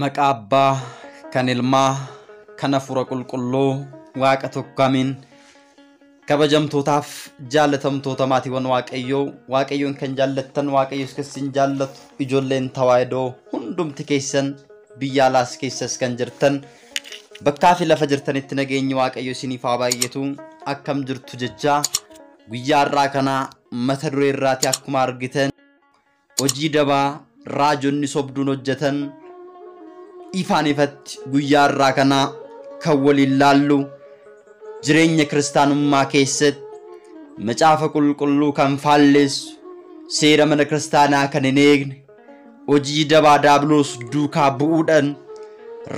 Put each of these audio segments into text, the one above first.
Maqaa Abbaa kan Ilmaa kan Hafuura Qulqulluu Waaqa tokko amiin. Kabajamtootaaf jaalatamtoota maatiiwwan Waaqayyoo, Waaqayyoon kan jaallattan, Waaqayyos kan isin jaallatu, ijoolleen Tawaahidoo hundumti keessan biyya alaas keessas kan jirtan bakkaa fi lafa jirtanitti nageenyi Waaqayyo isiniif haa baay'atu. Akkam jirtu jechaa guyyaa har'aa kana mata duree irraati akkuma argitan hojii dabaa raajonni sobduun hojjetan ifaan ifatti guyyaa har'aa kana kan waliin laallu jireenya kiristaanummaa keessatti macaafa qulqulluu kan faalleessu, seera mana kiristaanaa kan hin eegne, hojii dabaa daabiloos duukaa bu'uudhaan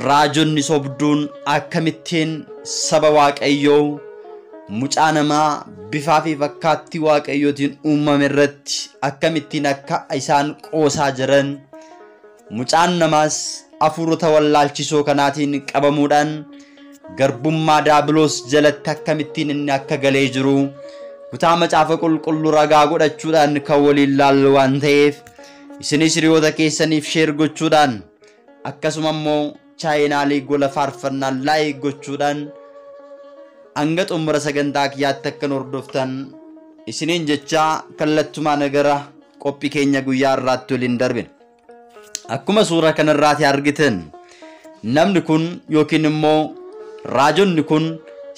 raajonni sobduun akkamittiin saba Waaqayyoo mucaa namaa bifaa fi fakkaattii Waaqayyootiin uumame irratti akkamittiin akka isaan qoosaa jiran, mucaan namaas hafuurota wallaalchisoo kanaatiin qabamuudhaan garbummaa daabiloos jalatti akkamittiin inni akka galee jiru kutaa macaafa qulqulluu ragaa godhachuudhaan kan waliin laallu waan ta'eef isinis hiriyoota keessaniif sheer gochuudhaan akkasuma immoo chaayinaalii gola faarfannaa laayik gochuudhaan hanga xumura sagantaa kiyyaatti akka nu hordoftan isiniin jechaa kallattumaan gara qophii keenya guyyaa har'aatti waliin darbina. Akkuma suura kanarraati argitan namni kun yookiin immoo raajonni kun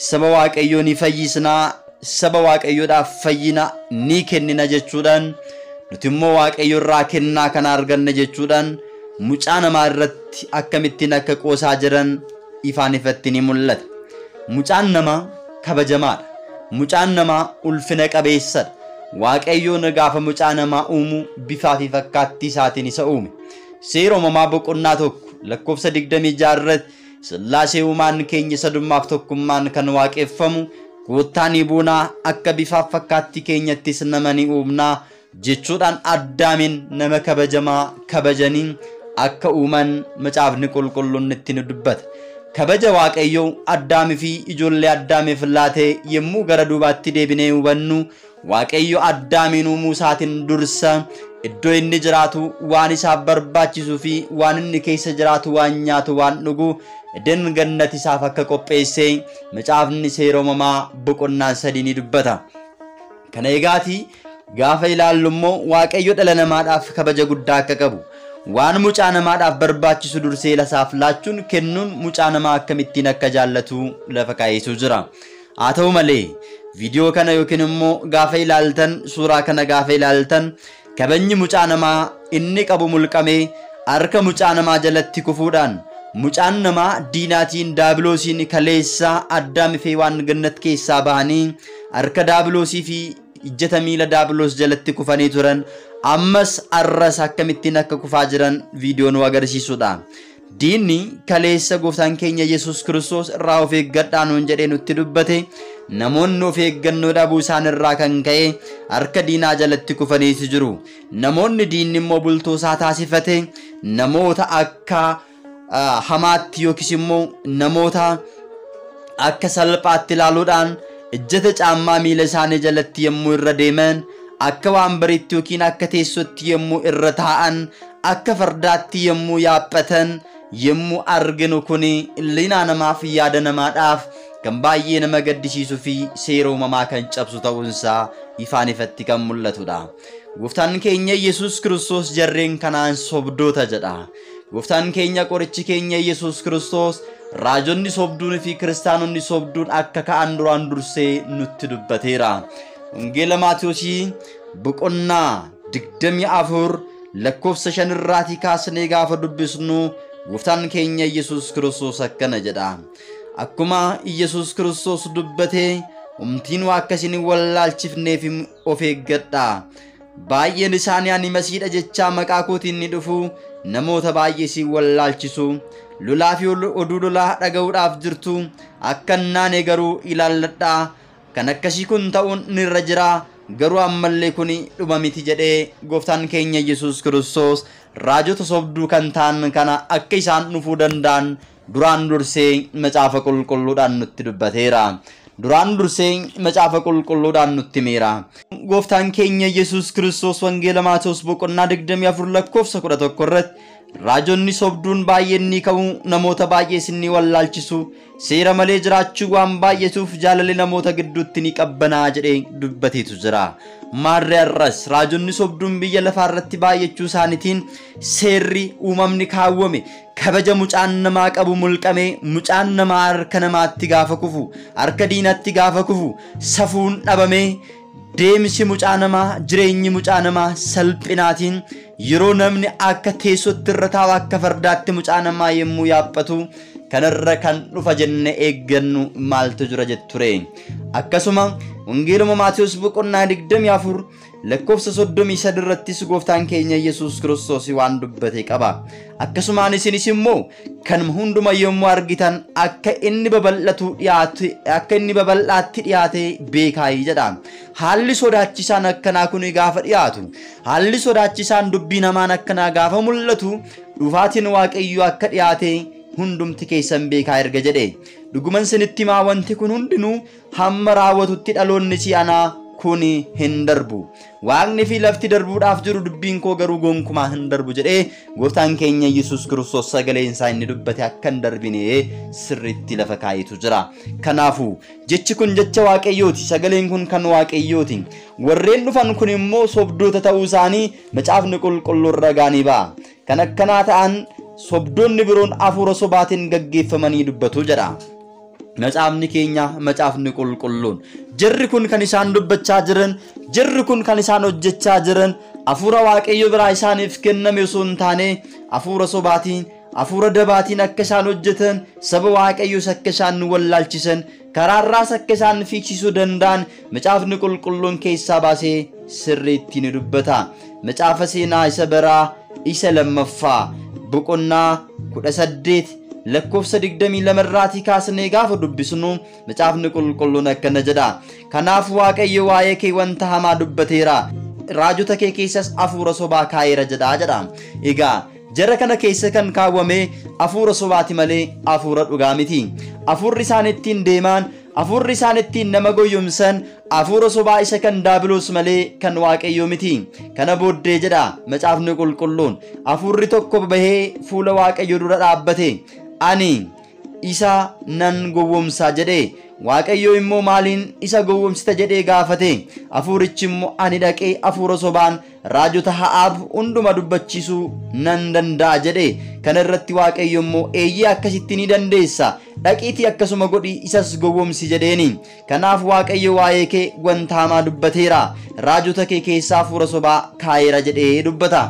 saba Waaqayyoo ni fayyisnaa, saba Waaqayyoodhaaf fayyina ni kennina jechuudhaan nuti immoo Waaqayyo irraa kennaa kana arganna jechuudhaan mucaa namaa irratti akkamittiin akka qoosaa jiran ifaan ifatti ni mul'ata. Mucaan namaa kabajamaadha. Mucaan namaa ulfina qabeessadha. Waaqayyoon gaafa mucaa namaa uumu bifaa fi fakkaattii isaatiin isa uume. Seera uumamaa boqonnaa 1 lakkoofsa 26 irratti Sillaasee uumaan keenya sadummaaf tokkummaan kan waaqeffamu koottaa ni buunaa akka bifaaf fakkaattii keenyattis nama ni uumnaa jechuudhaan Addaamiin nama kabajamaa kabajanii akka uuman macaafni qulqulluun itti nu dubbata. Kabaja Waaqayyoo Addaamii fi ijoollee Addaamiif laate yommuu gara duubaatti deebinee hubannu Waaqayyo Addaamiin uumuu isaatiin dursa iddoo inni jiraatu waan isaaf barbaachisuu fi waan inni keessa jiraatu waan nyaatu waan dhugu Eden gannati isaaf akka qopheesse macaafni seera uumamaa boqonnaan 3 ni dubbata. Kana egaati gaafa ilaallu immoo Waaqayyo dhala namaadhaaf kabaja guddaa akka qabu waan mucaa namaadhaaf barbaachisu dursee lasaaf laachuun kennuun mucaa namaa akkamittiin akka jaallatu lafa kaa'eetu jira. Haa ta'u malee viidiyoo kana yookiin immoo gaafa ilaaltan suuraa kana gaafa ilaaltan kabajni mucaa namaa inni qabu mulqamee harka mucaa namaa jalatti kufuudhaan mucaan namaa diinaatiin daabiloosiin kaleessaa Addaam fi waan gannat keessaa bahanii harka daabiloosii fi ijjata miila daabiloos jalatti kufanii turan ammas arras akkamittiin akka kufaa jiran viidiyoo nu agarsiisudha. Diinni kaleessa gooftaan keenya Yesuus Kiristoos irraa of eeggadhaa nuun jedhee nutti dubbate namoonni of eeggannoo dhabuu isaan irraa kan ka'e harka diinaa jalatti kufaniitu jiru. Namoonni diinni immoo bultoo isaa taasifate namoota akka hamaatti yookiis immoo namoota akka salphaatti ilaaluudhaan ijjata caammaa miila isaanii jalatti yommuu irra deeman akka waan bariitti yookiin akka teessootti yommuu irra taa'an akka fardaatti yommuu yaaphatan yommuu arginu kuni linaa namaaf yaada namaadhaaf kan baay'ee nama gaddisiisuu fi seera uumamaa kan cabsu ta'uunsaa ifaan ifatti kan mul'atudha. Gooftaan keenya Yesuus Kiristoos jarreen kanaan sobdoota jedha. Gooftaan keenya qorichi keenya Yesuus Kiristoos raajonni sobduun fi kiristaanonni sobduun akka ka'an duraan dursee nutti dubbateera. Wangeela Maatiyoosii boqonnaa 24 lakkoofsa 5 irraatii kaasnee gaafa dubbisnu gooftaan keenya Yesuus Kiristoos akkana jedha. Akkuma Yesuus Kiristoos dubbatee umtiin waa akkasiin wallaalchifneef of eeggadhaa. Baay'een isaanii ani masiidha jechaa maqaa kootiin ni dhufu namoota baay'ee si wallaalchisu. Lolaa fi oduu lolaa dhaga'uudhaaf jirtu akka hin naane garuu ilaalladhaa. Kan akkasii kun ta'uun nirra jira garuu ammallee kun dhuma miti jedhee gooftaan keenya Yesuus Kiristoos raajota sobduu kan ta'an kana akka isaan dhufuu danda'an duraan dursee macaafa qulqulluudhaan nutti dubbateera. Duraan dursee macaafa qulqulluudhaan nutti himeera. Gooftaan keenya Yesuus Kiristoos Wangeela Maatewos boqonnaa 24 lakkoofsa 11 irratti Raajonni sobduun baay'een ni ka'u, namoota baay'ees ni wallaalchisu. Seera malee jiraachuu waan baay'atuuf jaalalli namoota gidduutti ni qabbanaa jedhee dubbateetu jira. Maarree har'as raajonni sobduun biyya lafaa irratti baay'achuu isaaniitiin seerri uumamni kaawwame kabaja mucaan namaa qabu mulqamee mucaan namaa harka namaatti gaafa kufu, harka diinatti gaafa kufu, safuun dhabamee deemsi mucaa namaa, jireenyi mucaa namaa salphinaatiin yeroo namni akka teessootti irra taa'u akka fardaatti mucaa namaa yommuu yaaphatu kanarra kan dhufa jenne eeggannu maaltu jira jetture. Akkasuma Wangeeluma Maatiyus boqonnaa 24 lakkoofsa 33 irrattis gooftaan keenya Yesuus Kiristoos waan dubbate qaba. Akkasumaan isinis immoo kan hunduma yommuu argitan akka inni babal'atu dhiyaate, akka inni babal'aatti dhiyaate beekaayi jedha. Haalli sodaachisaan akkanaa kun gaafa dhiyaatu, haalli sodaachisaan dubbii namaan akkanaa gaafa mul'atu, dhufaatiin Waaqayyoo akka dhiyaate hundumti keessan beekaa erga jedhe. Dhuguman sinitti himaa, wanti kun hundinuu hamma raawwatutti dhaloonni si'anaa kun hin darbu. Waaqni fi lafti darbuudhaaf jiru, dubbiin koo garuu gonkumaa hin darbu jedhee gooftaan keenya Yesuus Kiristoos sagaleen isaa inni dubbate akka hin darbine sirriitti lafa kaa'itu jira. Kanaafuu jechi kun jecha Waaqayyooti. Sagaleen kun kan Waaqayyooti. Warreen dhufan kun immoo sobdoota ta'uu isaanii macaafni qulqulluun ragaa ni ba'a. Kan akkanaa ta'an sobdoonni biroon hafuura sobaatiin gaggeeffamanii dubbatu jedha. Macaafni keenya macaafni qulqulluun jarri kun kan isaan dubbachaa jiran, jarri kun kan isaan hojjechaa jiran hafuura Waaqayyo biraa isaaniif kenname osoo hin taane hafuura sobaatiin, hafuura dabaatiin akka isaan hojjetan, saba Waaqayyoos akka isaan wallaalchisan, karaarraas akka isaan fiigsisuu danda'an macaafni qulqulluun keessaa baasee sirriitti ni dubbata. Macaafa seenaa isa baraa isa lammaffaa boqonnaa 18 lakkoofsa 22 irraatii kaasnee gaafa dubbisnu macaafni qulqulluun akkana jedha. Kanaaf Waaqayyo waa'ee kee wanta hamaa dubbateera, raajota kee keessas hafuura sobaa kaa'eera jedha jedha. Egaa jara kana keessa kan kaawwame hafuura sobaati malee hafuura dhugaa miti. Hafuurri isaan ittiin deeman, hafuurri isaan ittiin nama goyyomsan hafuura sobaa isa kan daabiloos malee kan Waaqayyoo miti. Kana booddee jedha macaafni qulqulluun, hafuurri tokko bahee fuula Waaqayyoo dura dhaabbate, ani isa nan gowwomsa jedhe. Waaqayyo immoo maaliin isa gowwomsita jedhee gaafate. Hafuurichi immoo ani dhaqee hafuura sobaan raajota Ha'aab hunduma dubbachiisuu nan danda'a jedhe. Kana irratti Waaqayyo immoo eeyyee akkasitti ni dandeessa, dhaqiitii akkasuma godhi isas gowwomsi jedheeni. Kanaaf Waaqayyo waa'ee kee wanta hamaa dubbateera, raajota kee keessaa hafuura sobaa kaa'eera jedhee dubbata.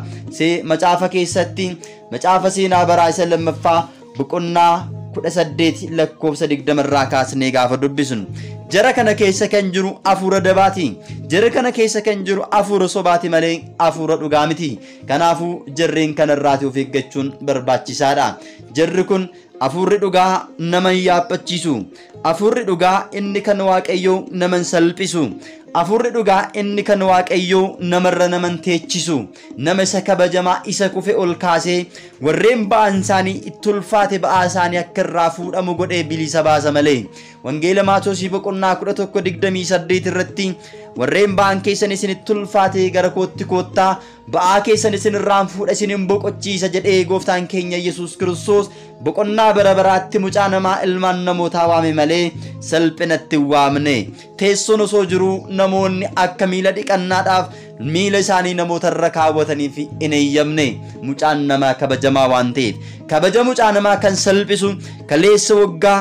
Macaafa keessatti macaafa seenaa baraa isa lammaffaa boqonnaa 18 lakkoofsa 20 irraa kaasnee gaafa dubbisnu jara kana keessa kan jiru hafuura dabaati, jara kana keessa kan jiru hafuura sobaati malee hafuura dhugaa miti. Kanaafuu jarreen kanarraati of eeggachuun barbaachisaadha. Jarri kun hafuurri dhugaa nama hin yaaphachiisu, hafuurri dhugaa inni kan Waaqayyoo nama hin salphisu, hafuurri dhugaa inni kan Waaqayyoo namarra nama hin teechisu, nama isa kabajamaa isa kufe ol kaasee warreen ba'aan isaanii itti ulfaate ba'aa isaanii akka irraa fuudhamu godhee bilisa baasa malee. Wangeela Maatewosii boqonnaa 11:28 irratti warreen ba'aan keessan isinitti ulfaate gara kootti koottaa, ba'aa keessan isin irraan fuudha isinin boqochiisa jedhee gooftaan keenya Yesuus Kiristoos boqonnaa bara baraatti mucaa namaa ilmaan namootaa waame malee salphinatti hin waamne. Teessoon osoo jiruu namoonni akka miila dhiqannaadhaaf miila isaanii namoota irra kaawwataniif hin eeyyamne. Mucaan namaa kabajamaa waan ta'eef kabaja mucaa namaa kan salphisu kaleessa waggaa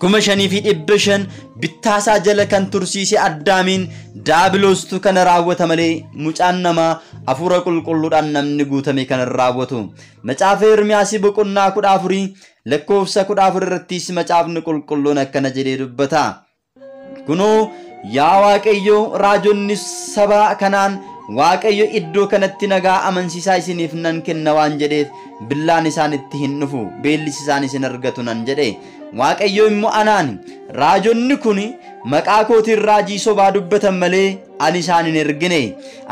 5500 bittaasaa jala kan tursiise Addaamiin daabiloostu kana raawwata malee mucaan namaa hafuura qulqulluudhaan namni guutame kana raawwatu. Macaafa Ermiyaas boqonnaa 14 lakkoofsa 14 irrattis macaafni qulqulluun akkana jedhee dubbata. Kunoo yaa Waaqayyo, raajonni saba kanaan Waaqayyo iddoo kanatti nagaa amansiisaa isiniif nan kenna waan jedheef billaan isaan itti hin dhufu, beellis isaan isin argatu nan jedhe. Waaqayyo immoo anaan, raajonni kun maqaa kootiin raajii sobaa dubbatan malee ani isaan hin ergine,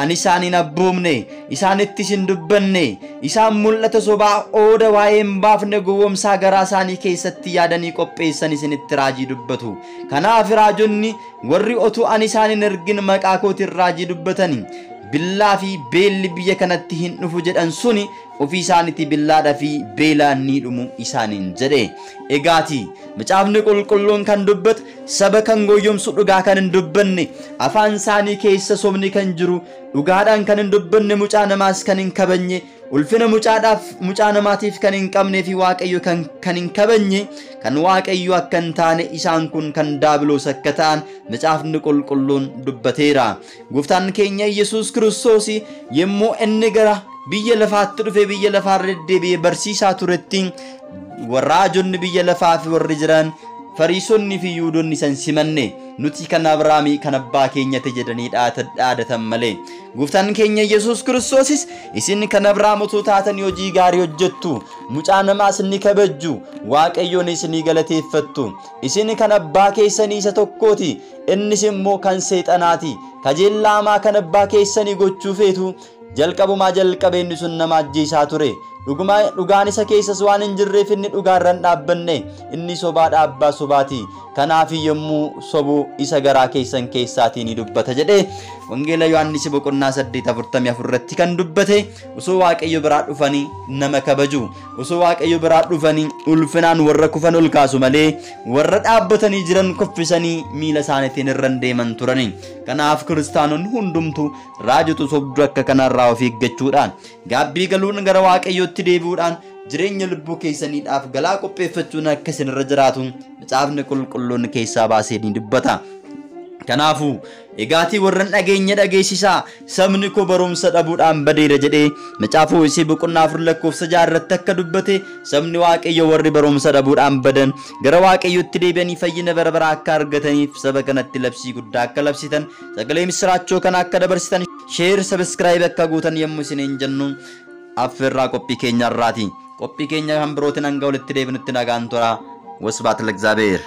ani isaan hin abboomne, isaanittis hin dubbanne. Isaan mul'ata sobaa ooda waa'ee hin baafne gowwomsaa garaa isaanii keessatti yaadanii qopheessan isinitti raajii dubbatu. Kanaaf raajonni warri otuu ani isaan hin ergin maqaa kootiin raajii dubbatan Billaa fi beelli biyya kanatti hin dhufu jedhan suni ofii isaaniitti billaadhaa fi beelaan ni dhumu isaaniin jedhe. Egaati macaafni qulqulluun kan dubbatu saba kan goyyomsu dhugaa kan hin dubbanne, afaan isaanii keessa sobni kan jiru, dhugaadhaan kan hin dubbanne, mucaa namaas kan hin kabajne, ulfina mucaadhaaf mucaa namaatiif kan hin qabnee fi Waaqayyo kan hin kabajne, kan Waaqayyo akka hin taane, isaan kun kan daabiloos akka ta'an macaafni qulqulluun dubbateera. Gooftaan keenya Yesuus Kiristoos yommuu inni gara biyya lafaatti dhufe, biyya lafaarra deddeebi'ee barsiisaa turetti, raajonni biyya lafaa fi warri jiran Fariisonni fi Yihuudoonni isan simanne, nuti kan Abrahaamii kan abbaa keenyatti jedhanii dhaadatan malee. Gooftaan keenya Yesuus Kiristoosis isin kan Abrahaam otoo taatanii hojii gaarii hojjettu, mucaa namaas ni kabajju, Waaqayyoonis ni galateeffattu. Isin kan abbaa keessanii isa tokkooti, innis immoo kan seexanaati. Kajeellaa hamaa kan abbaa keessanii gochuu feetu. Jalqabumaa jalqabee inni sun nama ajjeesaa ture. Dhugaan isa keessas waan hin jirreef inni dhugaarra hin dhaabbanne, inni sobaadha, abbaa sobaati. Kanaaf yommuu sobu isa garaa keessan keessaatii ni dubbata jedhee Wangeela Yohaannis boqonnaa 8:44 irratti kan dubbate. Osoo Waaqayyo biraa dhufanii nama kabaju, osoo Waaqayyo biraa dhufanii ulfinaan warra kufan ol kaasu malee warra dhaabbatanii jiran kuffisanii miila isaaniitiin irra hin deeman turani. Kanaaf kiristaanonni hundumtuu raajota sobduu akka kanarraa of eeggachuudhaan, gaabbii galuun, gara Waaqayyootti deebi'uudhaan jireenya lubbuu keessaniidhaaf galaa qopheeffachuun akka isinirra jiraatu macaafni qulqulluun keessaa baasee ni dubbata. Kanaafuu egaatii warra hin dhageenye dhageessisaa, sabni koo barumsa dhabuudhaan badeera jedhee macaafa Hosee boqonnaa 4 lakkoofsa 6 irratti akka dubbate, sabni Waaqayyo warri barumsa dhabuudhaan badan gara Waaqayyotti deebi'anii fayyina bara baraa akka argataniif saba kanatti labsii guddaa akka labsitan, sagalee misiraachoo kana akka dabarsitan, share, subscribe akka gootan yommuu isiniin jennu affeerraa qophii keenya irraati. Qophii keenya kan birootiin hanga walitti deebinutti nagaan tura. ወስብሐት ለእግዚአብሔር።